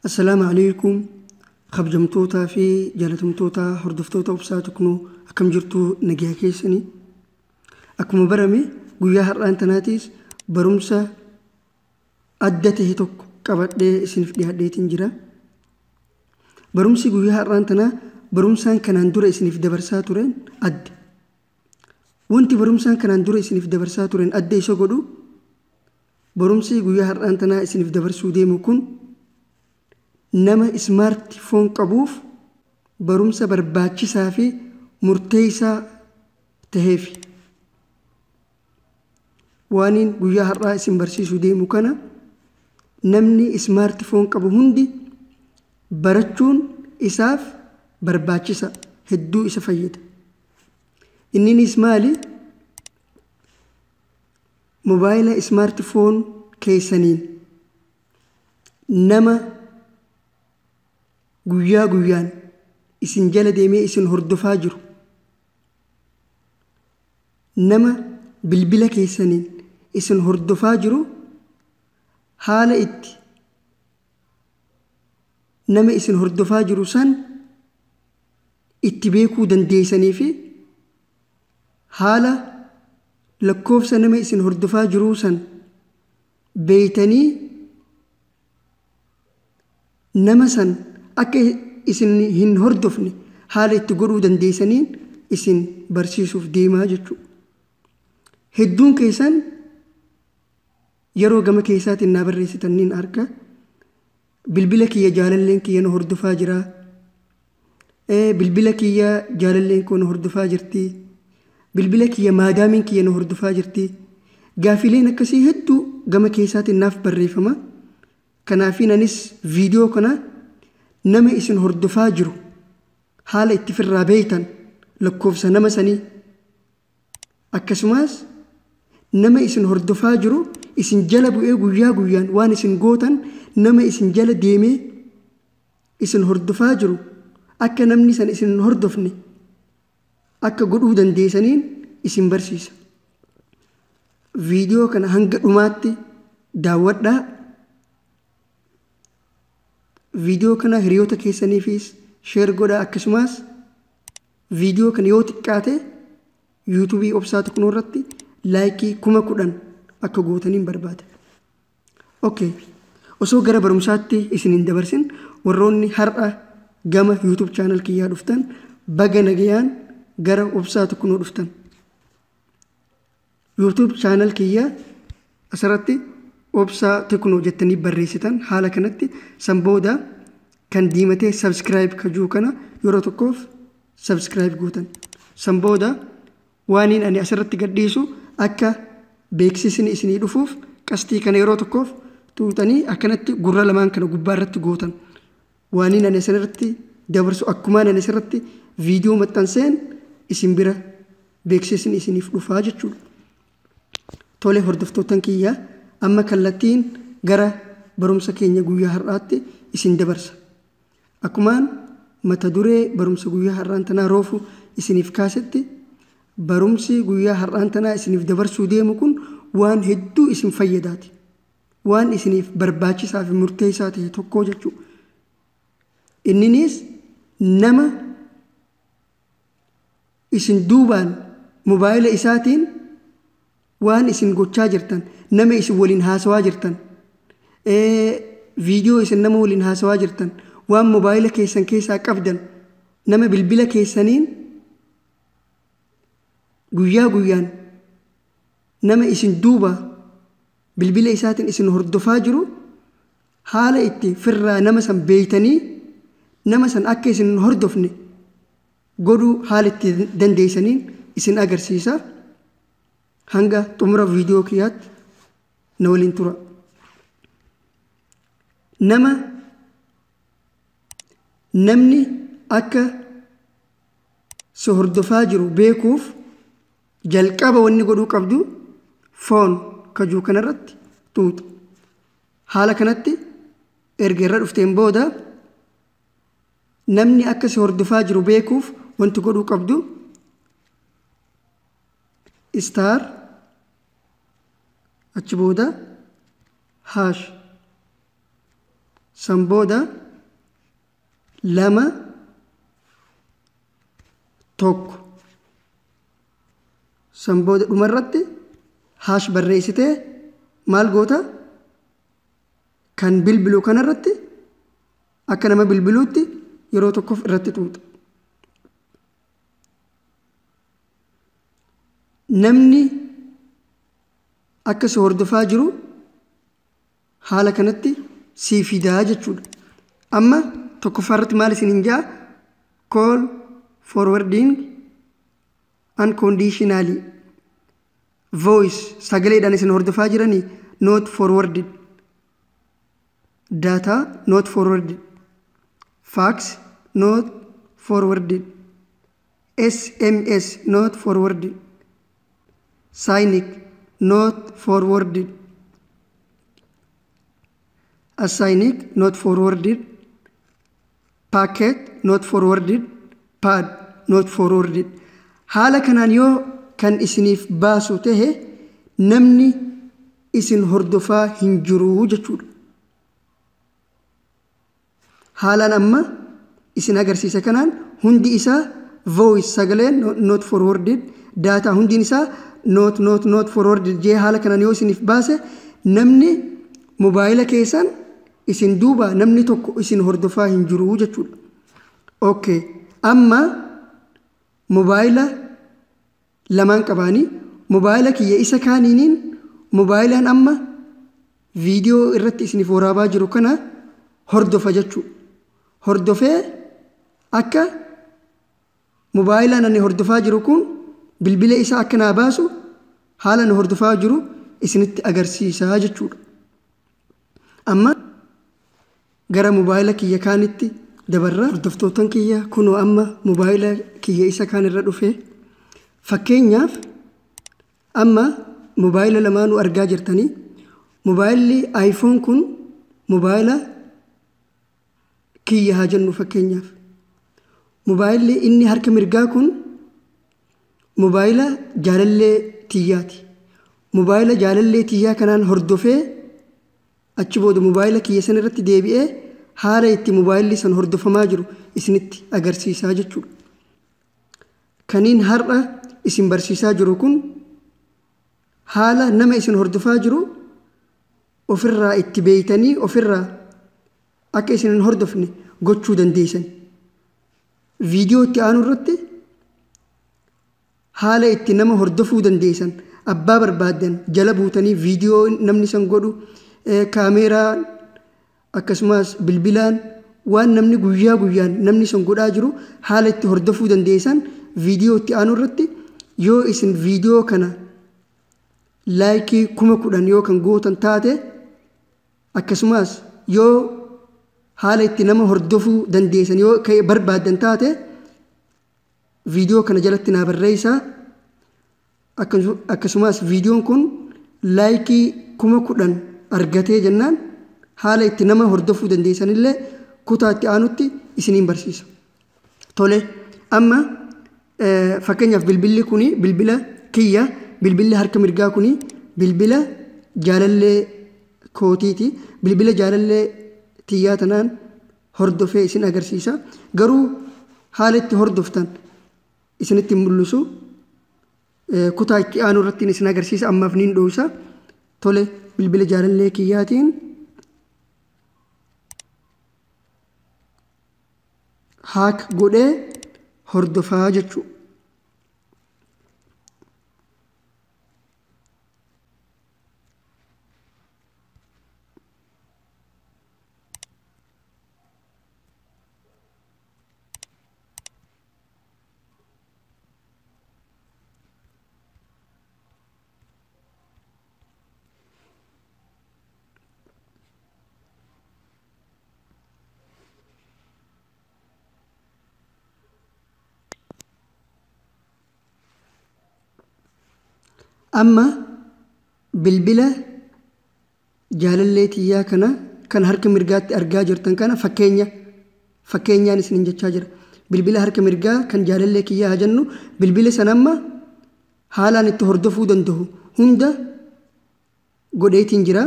Assalaamu alaikum kabajamtootaa fi jaalatamtoota hordoftoota Obsaa Teknoo, akkam jirtu? Nagaa keessanii? Akkuma barame guyyaa har'aan tanaatiis barumsa adda ta'e tokko qabadhee isiniif dhiyaadheetiin jira. Barumsi guyyaa har'aan tanaa barumsaan kanaan dura isiniif dabarsaa tureen adda. Wanti barumsaan kanaan dura isiniif dabarsaa tureen adda isa godhu, barumsi guyyaa har'aan tanaa isiniif dabarsuu deemu kun nama smartphone qabuuf barumsa barbaachisaa fi murteessaa taheef. Waaniin guyyaa har'aa isin barsiisuu deemu kana namni smartphone qabu hundi barachuun isaaf barbaachisa, hedduu isa fayyada. Inninis maali? Mobaayila smartphone keessaniin nama guyyaa guyyaan isin jala deemee isin hordofaa jiru, nama bilbila keessaniin isin hordofaa jiru, haala itti nama isin hordofaa jiru san itti beekuu dandeessanii fi haala lakkoofsa nama isin hordofaa jiruu san beeytanii nama san akka isin hin hordofne haala itti godhuu dandeessaniin isin barsiisuuf deemaa jechuudha. Hedduun keessan yeroo gama keessaatiin naa barreessitan niin arga. Bilbila kiyya jaalalleen kiyya na hordofaa jira. Bilbila kiyya jaalalleen koo na hordofaa jirti. Bilbila kiyya maadaamiin kiyya na hordofaa jirti. Gaafileen akkasii hedduu gama keessaatiin naaf barreeffama. Kanaafin anis viidiyoo kana nama isin hordofaa jiru haala itti firraa beeytan, lakkoofsa nama sanii, akkasumas nama isin hordofaa jiru, isin jala bu'ee guyyaa guyyaan waan isin gootan nama isin jala deemee isin hordofaa jiru akka namni san isin hin hordofne akka godhuu dandeessaniin isin barsiisa. Viidiyoo kana hanga dhumaatti daawwadhaa. Viidiyoo kana hiriyoota keessaniifis share godhaa. Akkasumas viidiyoo kana yoo xiqqaate YouTubeii Obsaa Teknoo irratti likeii 10,000 akka gootaniin barbaada. Okay. Osoo gara barumsaatti isin hin dabarsin, warroonni har'a gama YouTube channel kiyyaa dhuftan, baga nagayaan gara Obsaa Teknoo dhuftan. YouTube channel kiyyaa asirratti Obsaa Teknoo jettanii barreessitan haala kanatti. San booda kan diimatee subscribe kajuu kana yeroo tokkoof subscribe gootan. San booda waaniin ani asirratti gadhiisu akka beeksisni isinii dhufuuf qastii kana yeroo tokkoof tuutanii akkanatti gurra lamaan kana gubbaa irratti gootan. Waaniin ani asirratti dabarsu, akkumaan ani asirratti viidiyoo maxxanseen isin bira beeksisni isiniif dhufaa jechuudha. Tole, hordoftootan kiyyaa, amma kallattiin gara barumsa keenya guyyaa har'aatti isin dabarsa. Akkumaan mata duree barumsa guyyaa har'aan tanaa roofu isiniif kaasetti, barumsi guyyaa har'aan tanaa isiniif dabarsuu deemu kun waan hedduu isin fayyadaati. Waan isiniif barbaachisaa fi murteessaa ta'e tokko jechuudha. Inninis nama isin duubaan mobaayila isaatiin waan isin gochaa jirtan, nama isin waliin haasawaa jirtan, viidiyoo isin nama waliin haasawaa jirtan, waan mobaayila keessan keessaa qabdan, nama bilbila keessaniin guyyaa guyyaan nama isin duuba bilbila isaatiin isin hordofaa jiru haala itti firraa nama san beeytanii nama san akka isin hin hordofne godhuu haala itti dandeessaniin isin agarsiisa. Hanga xumura viidiyoo kiyyaatti na waliin tura. Nama namni akka si hordofaa jiru beekuuf jalqaba wanni godhuu qabdu phone kajuu kanarratti tuuta. Haala kanatti erga irra dhufteen booda, namni akka si hordofaa jiru beekuuf wanti godhuu qabdu star, achi booda hash, San booda 2 1. San booda dhumarratti haash barreessitee maal goota? Kan bilbilu kanarratti akka nama bilbiluutti yeroo tokkoof irratti tuuta. Namni akka si hordofaa jiru haala kanatti sii fidaa jechuudha. Amma tokkoffaa irratti maal isiniin jaa? Call forwarding unconditionally. Voice sagaleedhaan isin hordofaa jiranii not forwarded. Data not forwarded. Fax not forwarded. SMS not forwarded. Sync not forwarded. Async not forwarded. Packet not forwarded. Pad not forwarded. Haala kanaan yoo kan isiniif baasu tahe namni isin hordofaa hin jiru jechuudha. Haalaan amma isin agarsiisa kanaan hundi isaa voice sagaleen not forwarded, data hundiin isaa not not not forwarded jee haala kanaan yoo isiniif baase namni mobaayila keessan isin duuba namni tokko isin hordofaa hin jiru jechuudha. Okay, amma mobaayila lamaan qabaanii mobaayila kiyya isa kaaniiniin mobaayilaan amma viidiyoo irratti isiniif waraabaa jiru kana hordofa jechuudha. Hordofee akka mobaayilaan ani hordofaa jiru kun bilbila isaa akka naa baasu haala ani hordofaa jiru isinitti agarsiisaa jechuudha. Amma gara mobaayila kiyya kaanitti dabarra. Hordoftootan kiyya kunoo amma mobaayila kiyya isa kaan irra dhufe. Fakkeenyaaf amma mobaayila lamaanuu argaa jirtanii. Mobaayilli iPhone kun mobaayila kiyya haa jennu fakkeenyaaf. Mobaayilli inni harka mirgaa kun mobaayila jaalallee tiyyaati. Mobaayila jaalallee tiyyaa kanaan hordofee achi booda mobaayila kiyya sana irratti deebi'ee haala itti mobaayilli san hordofamaa jiru isinitti agarsiisaa jechuudha. Kaniin har'a isin barsiisaa jiru kun haala nama isin hordofaa jiru ofirraa itti beeytanii ofirraa akka isin hin hordofne gochuu dandeessan. Viidiyoo itti aanu irratti haala itti nama hordofuu dandeessan abbaa barbaaddan jala buutanii viidiyoo namni san godhu kaameeraa akkasumas bilbilaan waan namni guyyaa guyyaan namni san godhaa jiru haala itti hordofuu dandeessan viidiyoo itti aanu irratti yoo isin viidiyoo kana laayikii 10,000 yoo kan gootan taate akkasumas yoo haala itti nama hordofuu dandeessan yoo barbaaddan taate viidiyoo kana jalatti naa barreessaa. Akkasumas viidiyoon kun laayikii 10,000 argatee jennaan haala itti nama hordofuu dandeessanillee kutaa itti aanutti isiniin barsiisa. Tole amma fakkeenyaaf bilbilli kuni bilbila kiyya, bilbilli harka mirgaa kuni bilbila jaalallee kootiiti. Bilbila jaalallee tiyyaa tanaan hordofee isin agarsiisa. Garuu haala itti hordoftan isinitti mul'isu kutaa itti aanu irratti isin agarsiisa. Ammaaf niin dhoowwisa. Tole bilbila jaalallee kiyyaatiin haak godhee hordofaa jechuudha. Amma bilbila jaalallee tiyyaa kana kan harka mirgaatti argaa jirtan kana fakkeenyaan isiniin jechaa jira. Bilbila harka mirgaa kan jaalallee kiyyaa haa jennu bilbila sana amma haalaan itti hordofuu danda'u hunda godheetiin jira.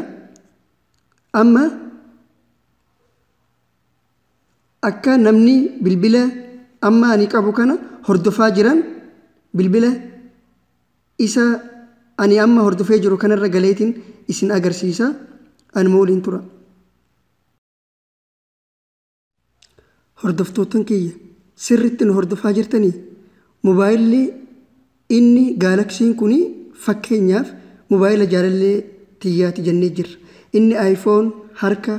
Amma Akka namni bilbila amma ani qabu kana hordofaa jiran bilbila isa ani amma hordofee jiru kanarra galeetiin isin agarsiisa. Anuma waliin tura. Hordoftoottan kiyya, sirriitti nu hordofaa jirtanii? Mobaayilli inni Galaxyn kun fakkeenyaaf mobaayila jaalallee tiyyaati jennee jirra. Inni iPhone harka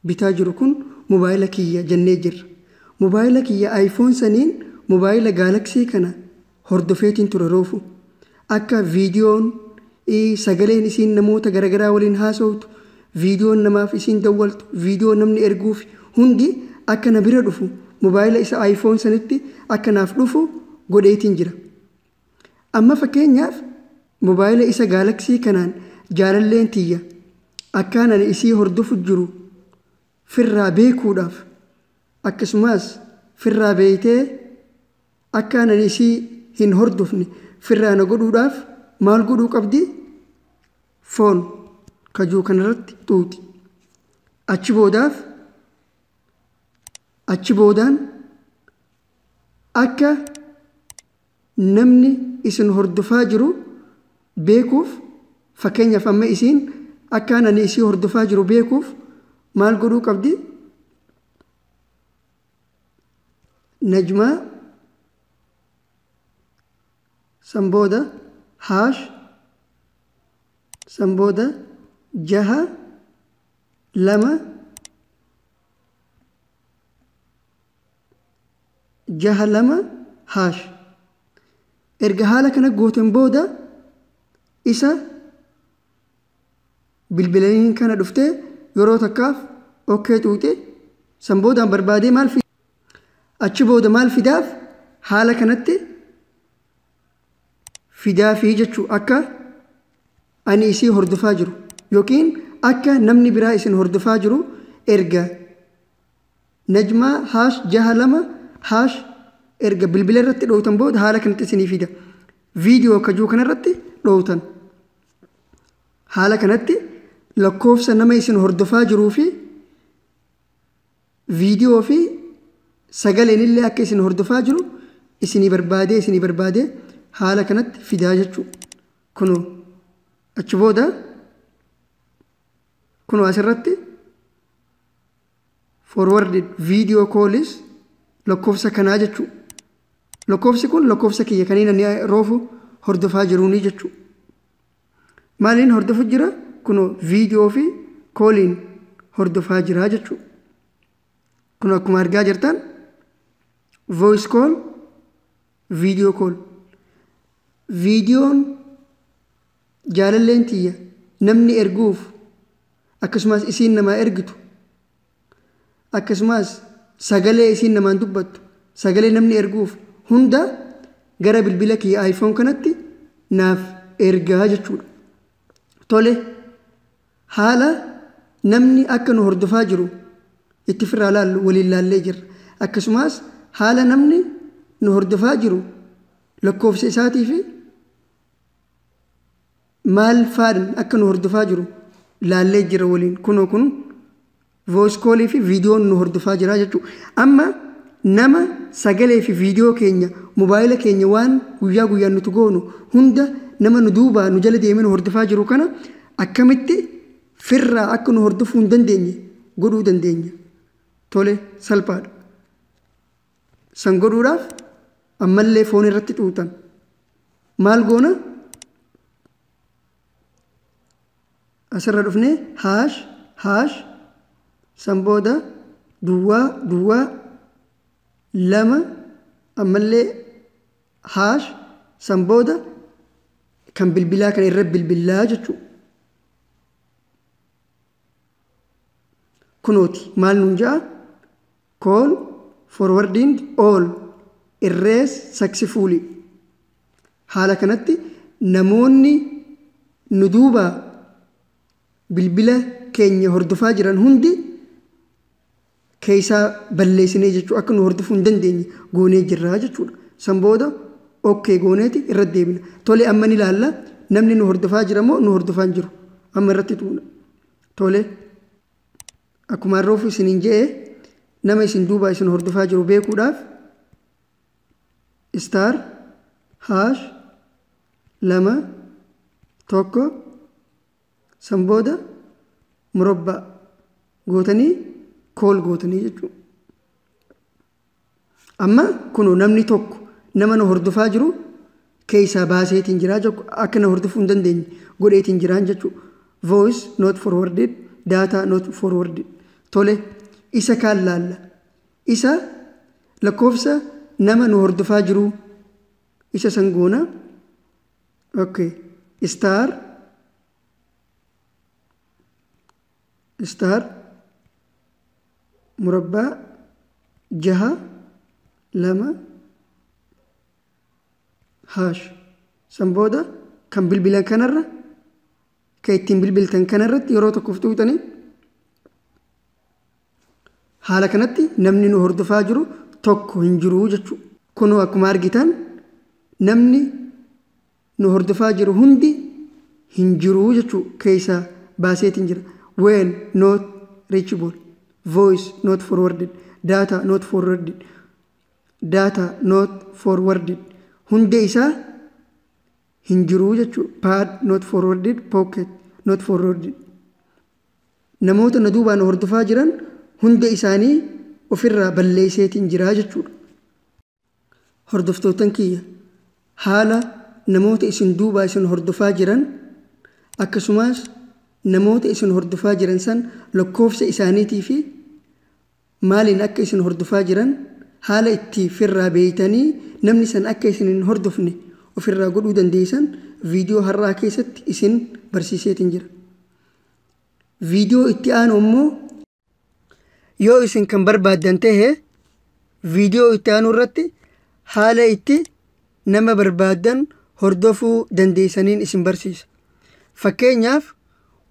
bitaa jiru kun mobaayila kiyya jennee jirra. Mobaayila kiyya iPhone saniin mobaayila Galaxy kana hordofeetiin ture roofu. Akka viidiyoon, sagaleen isiin namoota garaagaraa waliin haasoftu, viidiyoon namaaf isiin dawwaltu, viidiyoo namni erguuf hundi akka na bira dhufu, mobaayila isa iPhone sanitti akka naaf dhufu godheetiin jira. Amma fakkeenyaaf mobaayila isa Galaxy kanaan jaalalleen tiyya akkaan ani isii hordofu jiru firraa beekuudhaaf, akkasumas firraa beeytee akkaan ani isii hin hordofne firraa na godhuudhaaf maal godhuu qabdi? Phone kajuu kanarratti xuuxi. Achi boodaaf achi boodaan akka namni isin hordofaa jiru beekuuf, fakkeenyaaf amma isiin akkaan ani isii hordofaa jiru beekuuf maal godhuu qabdi? Najmaa san booda hash san booda 6 2 6 2 hash. Erga haala kana gooteen booda isa bilbilaniin kana dhuftee yeroo takkaaf okay xuuxe. San boodaan barbaadee maal achi booda maal fidaaf? Haala kanatti fidaafii jechuu, akka ani isii hordofaa jiru yookiin akka namni biraa isin hordofaa jiru. Erga najmaa hash 6 2 hash erga bilbila irratti dhoowtan booda haala kanatti isinii fida. Viidiyoo kajuu kanarratti dhoowtan. Haala kanatti lakkoofsa nama isin hordofaa jiruu fi viidiyoo fi sagaleen illee akka isin hordofaa jiru isinii barbaadee haala kanatti fidaa jechuu. Kunoo achi booda kunoo asirratti forwarded video calls lakkoofsa kanaa jechuu. Lakkoofsi kun lakkoofsa kiyya kaniin ani roofu hordofaa jiruuni jechuu. Maaliin hordofu jira? Kunoo viidiyoo fi calliin hordofaa jira jechuu. Kun akkuma argaa jirtan voice call, video call. Viidiyoon jaalalleen tiyya namni erguuf, akkasumas isiin namaa ergitu, akkasumas sagalee isiin namaan dubbattu, sagalee namni erguuf hunda gara bilbila kiyya iPhone kanatti naaf ergaa jechuudha. Tole, haala namni akka nu hordofaa jiru itti firraa laallu waliin laallee jirra. Akkasumas haala namni nu hordofaa jiru lakkoofsa isaatii fi maal faadhan akka nu hordofaa jiru laallee jira waliin. Kunoo kun voice callii fi viidiyoon nu hordofaa jira jechuudha. Amma nama sagalee fi viidiyoo keenya, mobaayila keenya, waan guyyaa guyyaan nuti goonu hunda nama nu duubaa nu jala deemee nu hordofaa jiru kana akkamitti firraa akka nu hordofuu hin dandeenye godhuu dandeenya? Tole, salphaadha. San godhuudhaaf ammallee phone irratti xuuxan. Maal goona? Asirra dhufnee hash hash san booda duwwaa duwwaa 2 ammallee hash san booda kan bilbilaa kana irra bilbilaa jechuudha. Kunooti maal nuun ja'a? Call forwarding all erase successfully. Haala kanatti namoonni nu duuba bilbila keenya hordofaa jiran hundi keessaa balleessinee jechuu, akka nu hordofuu hin dandeenye goonee jirra jechuudha. San booda okay gooneeti irra deebina. Tole, amma ni ilaalla, namni nu hordofaa jira moo nu hordofaa hin jiru? Amma irratti tuuna. Tole, akkuma harroofu isiniin je'e Nama isin duubaa isin hordofaa jiru beekuudhaaf star hash 2 1 san booda murabbaa gootanii call gootanii jechuudha. Amma kunoo namni tokko nama na hordofaa jiru keessaa baaseetiin jiraa jechuudha. Akka na hordofuu hin dandeenye godheetiin jiraan jechuudha. Voice not forwarded, data not forwarded. Tole, isa kaan laalla. Isa lakkoofsa nama nu hordofaa jiru isa san goona. Okay. Star star murabbaa 6 2 hash san booda kan bilbilan kanarra kan ittiin bilbiltan kanarratti yeroo tokkoof tuqxanii haala kanatti namni nu hordofaa jiru tokko hin jiru jechuudha. Kunoo akkuma argitan namni nu hordofaa jiru hundi hin jiru jechuudha. Keessaa baaseetiin jira. When not reachable, voice not forwarded, data not forwarded, data not forwarded. Hundee isaa hin jiru jechuudha. Pad not forwarded, pocket not forwarded. Namoota na duubaan hordofaa jiran hunda isaanii ofirraa balleesseetiin jira jechuudha. Hordoftootan kiyya, haala namoota isin duubaa isin hordofaa jiran akkasumas namoota isin hordofaa jiran san lakkoofsa isaaniitii fi maaliin akka isin hordofaa jiran haala itti ofirraa beeytanii namni san akka isin hin hordofne ofirraa godhuu dandeessan viidiyoo har'aa keessatti isin barsiiseetiin jira. Viidiyoo itti aanu immoo yoo isin kan barbaaddan ta'e viidiyoo itti aanu irratti haala itti nama barbaaddan hordofuu dandeessaniin isin barsiisa. Fakkeenyaaf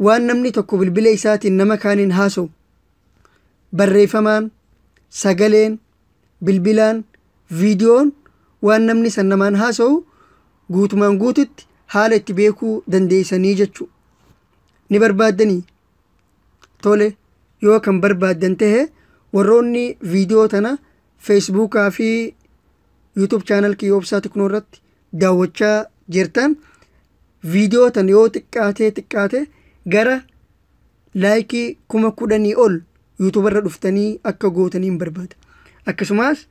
waan namni tokko bilbila isaatiin nama kaaniin haasa'u barreeffamaan, sagaleen, bilbilaan, viidiyoon waan namni san namaan haasa'u guutumaan guututti haala itti beekuu dandeessanii jechuudha. Ni barbaaddanii? Tole, yoo kan barbaaddan ta'e warroonni viidiyoo tana feesbuukaa fi YouTube channel kiyya Obsaa Teknoo irratti daawwachaa jirtan viidiyoo tana yoo xiqqaate gara laayikii 10,000 ol YouTube irra dhuftanii akka gootanii hin barbaada. Akkasumas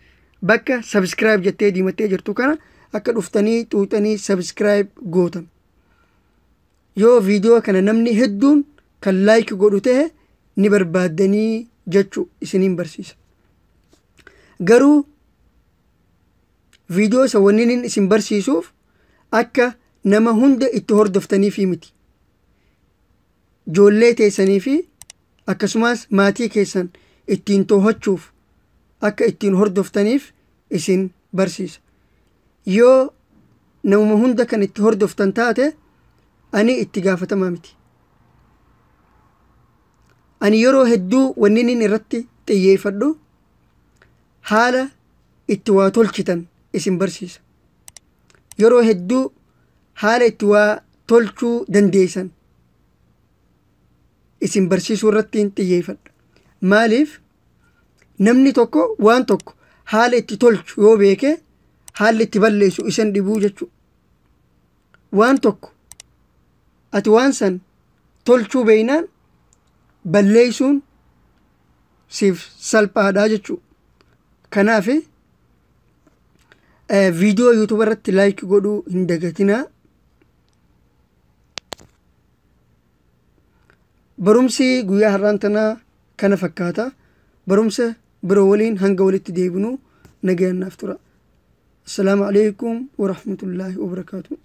bakka subscribe jettee diimattee jirtu kana akka dhuftanii xuuxanii subscribe gootan. Yoo viidiyoo kana namni hedduun kan laayikii godhu ta'e ni barbaaddanii jechuu isiniin barsiisa. Garuu viidiyoo isa wanni isin barsiisuuf akka nama hunda itti hordoftanii fi miti. Ijoollee teessanii fi akkasumas maatii keessan ittiin to'achuuf akka ittiin hordoftaniif isin barsiisa. Yoo namuma hunda kan itti hordoftan taate ani itti gaafatamaa miti. Ani yeroo hedduu wanni inni irratti xiyyeeffadhu haala itti waa tolchitan isin barsiisa. Yeroo hedduu haala itti waa tolchuu dandeessan isin barsiisuu irratti xiyyeeffadha. Maaliif namni tokko waan tokko haala itti tolchu yoo beeke haalli itti balleessu isan dhibuu jechuudha. Waan tokko ati waan san tolchuu beeynaan balleessuun siif salphaadha jechuudha. Kanaaf viidiyoo YouTube irratti laayik godhuu hin dagatinaa. Barumsi guyyaa har'aan tanaa kana fakkaata. Barumsa biroo waliin hanga walitti deebinu nagayaan naaf tura. Assalaamu alaikum wa rahmatullaahi wa barakaatuh.